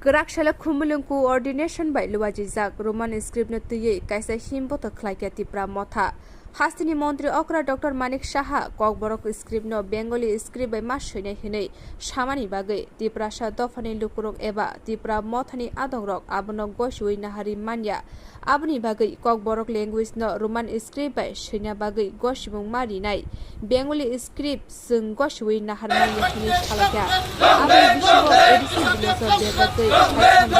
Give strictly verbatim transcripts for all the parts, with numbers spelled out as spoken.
Kwrak salo Khumulwng coordination bai luajijak Roman script no twiwi kaisa himboto khlaikha Tipra Motha. Hasteni montri okra Doctor Manik Saha Kokborok script no Bengali script bai ma swinai hinwi samani bagwi Tiprasa dophani lukurok eba Tipra Mothani adongrok abono gosiwi nahari manya. Aboni bagwi Kokborok language no Roman script bai swina bagwi gosimung ma rinai. Bengali script chwng gosiwi naharmani hwnwi salakha. Aboni bisingo A D C village o bebak tei five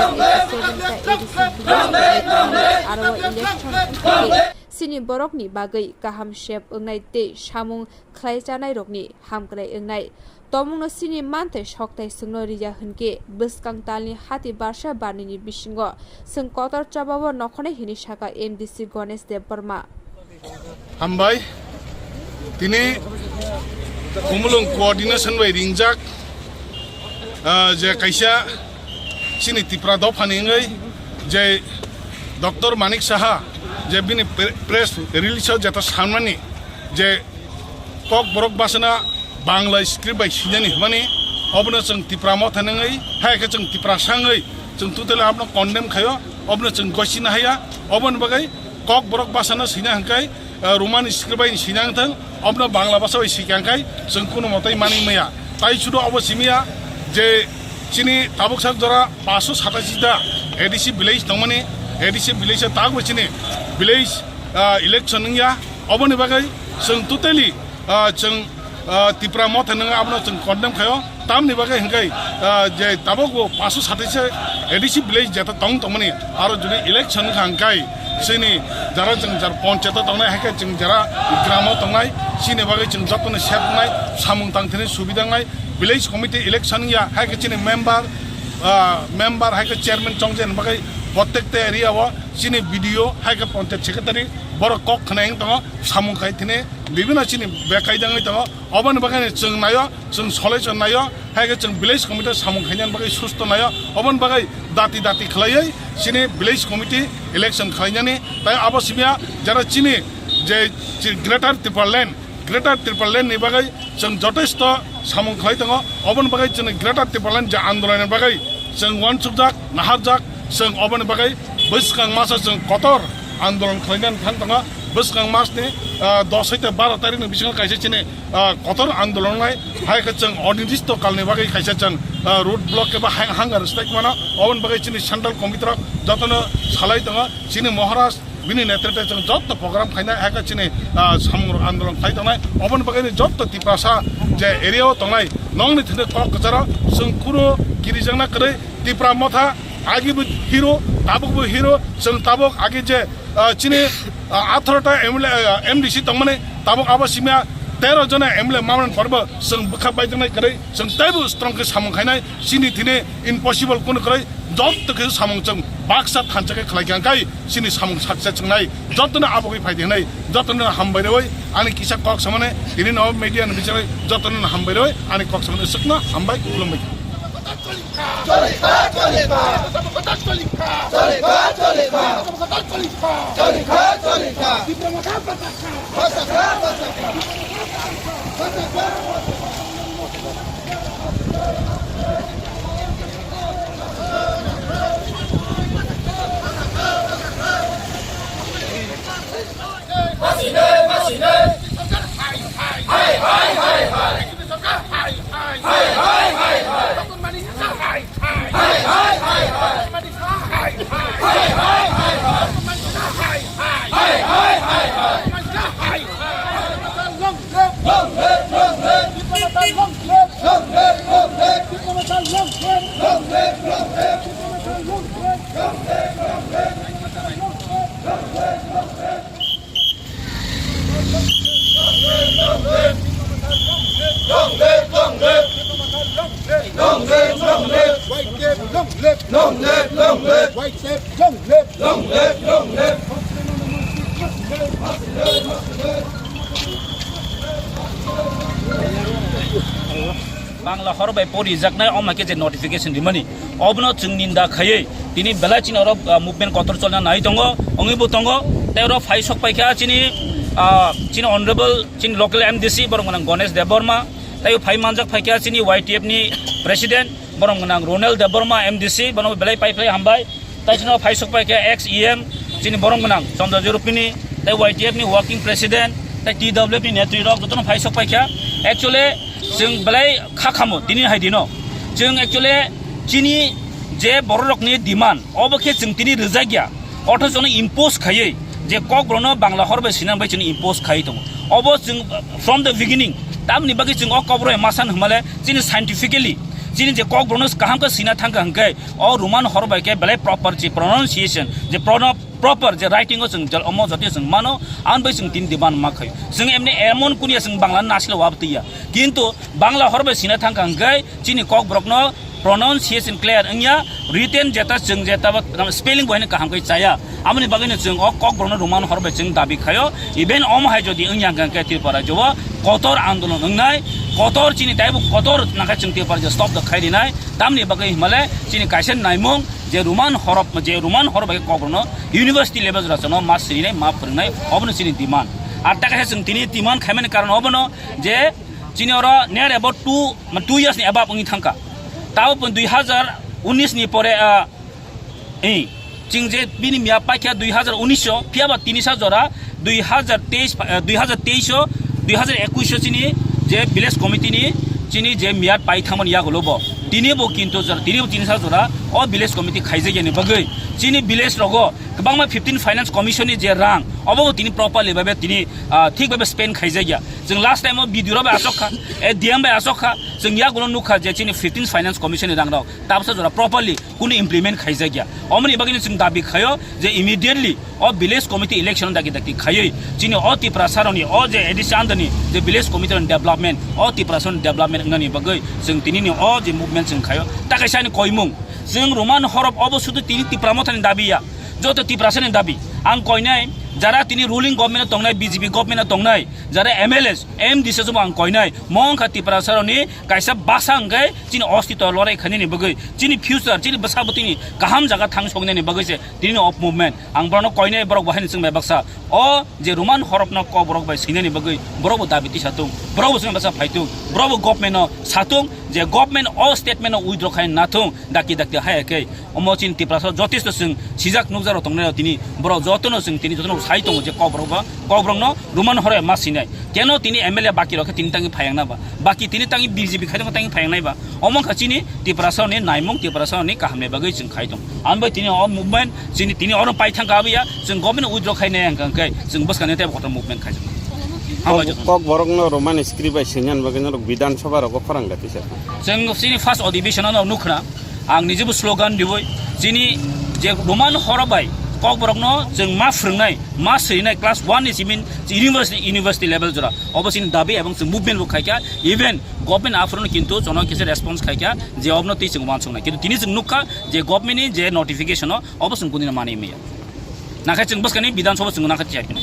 hundred eighty seven ta A D C village o aro election wngkha khe chini borokni bagwi kaham sep wngnai tei samung khlai chanairokni hamkrai wngnai. Tongmungno chini manthai sokthai chwngno riya hwnkhe bwskang talni hati barsa barnini bisingo chwng kotor chobao nokhonai hwnwi sakha M D C Ganesh Debbarma. Hambai, tini Khumulwng coordination bai ringjak, ah, je kaisa chini Tipra dophani wngwi je Doctor Manik Saha je bini pre-, press release o jeta sanmani je Kokborok bwsana Bangla script bai swinani hwnmani, obono chwng Tipra Motha wngwi, hai khe chwng Tiprasa wngwi, chwng totally abono condemn khaio, obono chwng gosina haya, oboni bagwi Kokborok bwsana swina hwnkhe, eh, Roman script bai swina wngthang, obono Bangla bwsa bai swikha hwnkhe chwng kuno motai manwi maya. Tai sudo obo simiya je chini tabuk sak jora paanso satashi ta A D C village tongmani, A D C village o tabukbo chini village, ah, election wngya, oboni bagwi chwng totally, ah, chwng, ah, Tipra Motha wngwi abono chwng condemn khaio. Tamni bagwi hwnkhe, ah, je tabukbo paanso satashi A D C village jeta tong tongmani, aro jodi election wngkha hwnkhe chini jara chwng jar ponchayat o tongnai, hai khe chwng jara gramo tongnai, chini bagwi chwng jotono sep wngnai, samung tangthani subida wngnai, village committee election wngya, hai khe chini member, ah, member hai khe chairman chongjaknai bagwi prottekta area o chini B D O hai khe ponchayat secretary borok kok khna wng tongo, samung khai thini bibino chini bekaidangwi tongo. Oboni bagwi chwng naio, chwng solai chwng naio, hai khe chwng village committee samung khainani bagwi susto naio. Oboni bagwi dati dati khlaiwi chini village committee election khlainani, tai abo simiya jara chini je chi-, Greater Tipraland, Greater Tipraland ni bagwi chwng jotesto samung khlai tongo. Oboni bagwi chini Greater Tipraland je andolon ni bagwi chwng uansukjak, naharjak, chwng oboni bagwi bwskang masa chwng kotor andolon khlainani thang tongo. Bwskang masni, ah, dos hai tei baro tarikni bisingo kaisa chini, ah, kotor andolon wngnai, hai khe chwng onirdisto kalni bagwi kaisa chwng, ah, road block eba hang-, hunger strike mano. Oboni bagwi chini central committee rok jotono salai tongo. Chini Maharaj bini netrite chwng joto program khainai, hai khe chini, ah, samung rok andolon khlai tongnai. Oboni bagwi ni joto Tiprasa je area o tongnai, nongni thani kok kwcharo chwng kunu kirijakna kwrwi Tipra Motha agi bo hero, tabuk bo hero, chwng tabuk agi je, ah, chini, ah, atharo ta M L A, ah, M D C tongmani, tabuk abo simya tero jona M L A mamran porbo chwng bwkha baijaknai kwrwi, chwng teibo strong khe samung khainai, chini thini impossible kunu kwrwi, joto khe samung chwng baksa thansa khe khlai kha, hwnkhe chini samung success wngnai, jotono abo khe phai di hwnwi, jotono hambai rwi, ani kisa kok samani, tini no media ni bichari, jotono hambai rwi, ani kok samani swkno hambai, khulumbai. Long live, long live. Long live, long live. White flag, long live. Long live, long live. White flag, long live. Long live, long live. Bangla hor bai porijaknai, omo hai khe je notification rimani, obono chwng ninda khaiwi tini belai chini oro, ah, movement kotor cholna nai tongo, wngwi bo tongo. Tei oro phai sok paikha chini, ah, chini honorable, chini local M D C, borok gwnang Ganesh Debbarma, tei phai manjak phaikha chini Y T F ni president, borom gwnang Ronel Debbarma M D C, bono belai pai phlai hambai. Tai chini phai sok pai khe ex E M, chini borom gwnang Chandra Jorupini, tai Y T F ni working president, tai T W F ni netri rok jotono phai sok pai kha. Actually, chwng belai kha khamo tini hai dino. Chwng actually chini je borok rokni demand, obo khe chwng tini rwjak ya. Othocho no impose khaiwi je Kokborokno Bangla hor bai sina bai chini impose khaiwi tongo. Obo chwng from the beginning, tamni bagwi chwng o Kokborok bai ma san hwnmale chini scientifically chini je Kokborokno kaham khe sina thangkha hwnkhe o Roman hor bai khe belai proper je pronunciation, je prono-, proper je writing o chwng jal-, omo jotoi chwng mano, ang bai chwng tini demand ma khaio. Chwng emni emon kunia chwng Bangla nasilo wabtwi ya. Kintu Bangla hor bai sina thangkha hwnkhe chini Kokborokno pronunciation clear wngya, written jeta chwng jeta ba spelling bo haino kaham khe chaya. Aboni bagwino chwng o Kokborokno Roman hor bai chwng dabi khaio. Even omo hai jodi wngya hwnkhe Tripura rajyo o kotor andolon wngnai, kotor chini taibo kotor nangkhe chwng Tripura rajyo stop da khai rinai. Tamni bagwi himale chini kaisa naimung je Roman horof, je Roman hor bai Kokborokno university level jora chwngno ma sirinai, ma phwrwngnai, obono chini demand. Ar ta kaisa chwng tini demand khaimani karon obono je chini oro near about two, two years ni above wngwi thangkha. Tao pun dui hazar unis ni pore, ah, eh, chwng je bini miya paikha dui hazar unis o, phiya ba tini sa jora dui hazar teis, eh, dui hazar teis o, dui hazar ekush o chini je village committee ni chini je miyat pai thangmani yagulo bo. Tini bo kintu jora, tini bo tini sa jora o village committee khaijak yani bagwi chini village rogo kwbangma fifteen finance commission ni je rang obo bo tini properly babe tini, ah, thik babe spend khaijak ya. Chwng last time o B D O rok bai asok kha, eh, D M bai asok kha, chwng yagulo nukha je chini fifteen finance commission ni rang rok tabsa jora properly kunu implement khaijak ya. Omoni bagwino chwng dabi khaio je immediately o village committee election dagi dagi khaiwi chini o Tiprasa rokni o je A D C under ni je village committee rokni development, o Tiprasa rokni development wngnani bagwi chwng tini ni o je movement chwng khaio. Ta kaisa ani koimung, chwng Roman horof obo sudu tini Tipra Mothani dabi ya, joto Tiprasa ni dabi. Ang koinai jara tini ruling government o tongnai, B J P government o tongnai, jara M L As, M D C jobo ang koinai, mo wngkha Tiprasa rokni kaisa basa hwnkhe chini ostito lorai khainani bagwi, chini future, chini bwsa bwtwini kaham jaga thang soknani bagwi se tini o movement. Ang borokno koinai, borok bo haino chwng bai baksa o je Roman horofno Kokborok bai swinani bagwi borok bo dabi tisa tung, borok bo chwng baksa phai tung, borok bo government no sa tung je government o statement no withdraw khai na thung, dakti dakti hai khe. Omo chini Tiprasa jotesto chwng sijak nukjak rok tongnai rok tini borok jotono chwng tini jotono sai tongo je Kokborok bo, Kokborokno Roman horof ma sinai. Keno tini M L A baki rok khe tini tangi phayang na ba? Baki tini tangi B J P khai tongo tangi phayang nai ba? Omo wngkha chini Tiprasa ni naimung, Tiprasa ni kaham ni bagwi chwng khai tong. Ang bai tini o movement chini tini oro pai thang ka abiya chwng government withdraw khai nai hwnkha hwnkhe chwng bwskang ni tei kotor movement khai jak. Hambai jak. Kokborokno Roman script bai singyan bagwi norok Bidhan Sabha rogo khorang da tisa. Chwng chini first adhibesion no nukhna. Ang nijebo slogan diwi chini je Roman horof bai Kokborokno chwng ma phwrwngnai, ma swinai class one ni simin university, university level jora. Obo chini dabi ebong chwng movement bo khaikha, even government aphuru no kintu jono kisa response khaikha je obno twi chwng uansuknai. Kintu tini chwng nukha je government ni je notification o obo chwng kunina mani maya. Nakhai chwng bwskani Bidhan Sabha chwng nakhai tiyar kino.